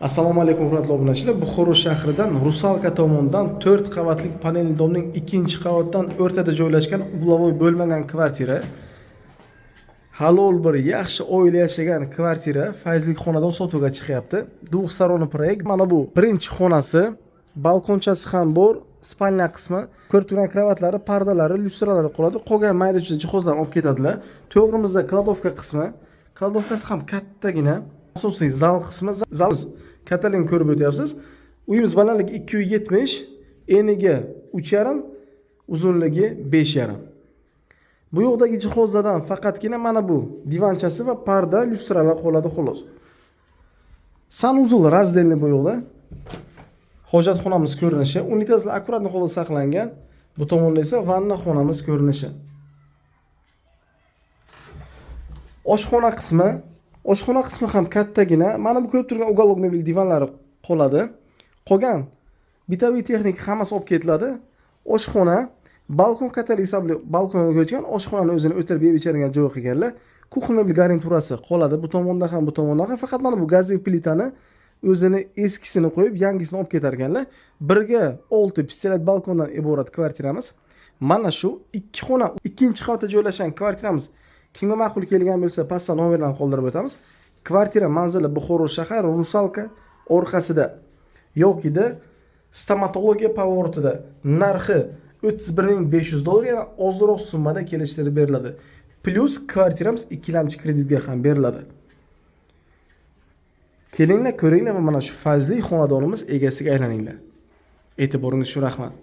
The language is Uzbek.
Assalomu alaykum, hurmatli obunachilar. Buxoro shahridan Rusalka tomondan 4 qavatli panelli domning 2-qavatdan o'rtada joylashgan угловой bo'lmagan kvartira. Halol bir yaxshi oila yashagan kvartira, fayzli xonadon sotuvga chiqyapti. Двухсторонний proyekt. Mana bu birinchi xonasi, balkonchasi ham bor, спальня qismi, ko'rib turgan kravatlari, pardalari, lyustralari qoladi. Qolgan mayda-chuyda jihozlarni olib ketadilar. To'g'rimizda кладовка qismi, кладовка si ham kattagina. Asosiy zal qismi, zal kattaligini ko'rib o'tyapsiz. Uyimiz balandligi 270, eniga 3,5, uzunligi 5,5. Bu yoqdagi jihozlardan faqatgina mana bu divanchasi va parda, lyustralar qoladi, xolos. Санузел раздельный bu yoqda. Hojatxonamiz ko'rinishi, unitazlar аккуратный holda saqlangan. Bu tomonda esa vanna xonamiz ko'rinishi. Oshxona qismi, oshxona qismi ham kattagina. Mana bu ko'rib turgan уголок mebel divanlari qoladi. Qolgan бытовой texnika hammasi olib ketiladi. Oshxona balkon kattalik hisobli balkonga ko'chgan, oshxonani o'zini o'tirib yeb ichadigan joy qilganlar. Кухня mebel garniturasi qoladi. Bu tomonda ham, bu tomonda ham faqat mana bu газовый plitani o'zini eskisini qo'yib, yangisini olib ketar ekanlar. 1 ga 6 pistolet balkondan iborat kvartiramiz. Mana shu ikki xona, ikkinchi qavatda joylashgan kvartiramiz. Kimga ma'qul kelgan bo'lsa, pastda nomerlarni qoldirib o'tamiz. Kvartira manzili Buxoro shahar, Rusalka orqasida yokida stomatologiya поворот ida. Narxi 31 500 dollar, yana ozroq summada kelishtirib beriladi. Плюс kvartiramiz ikkilamchi kreditga ham beriladi. Kelinglar, ko'ringlar va mana shu fayzli xonadonimiz egasiga aylaninglar. E'tiboringiz uchun rahmat.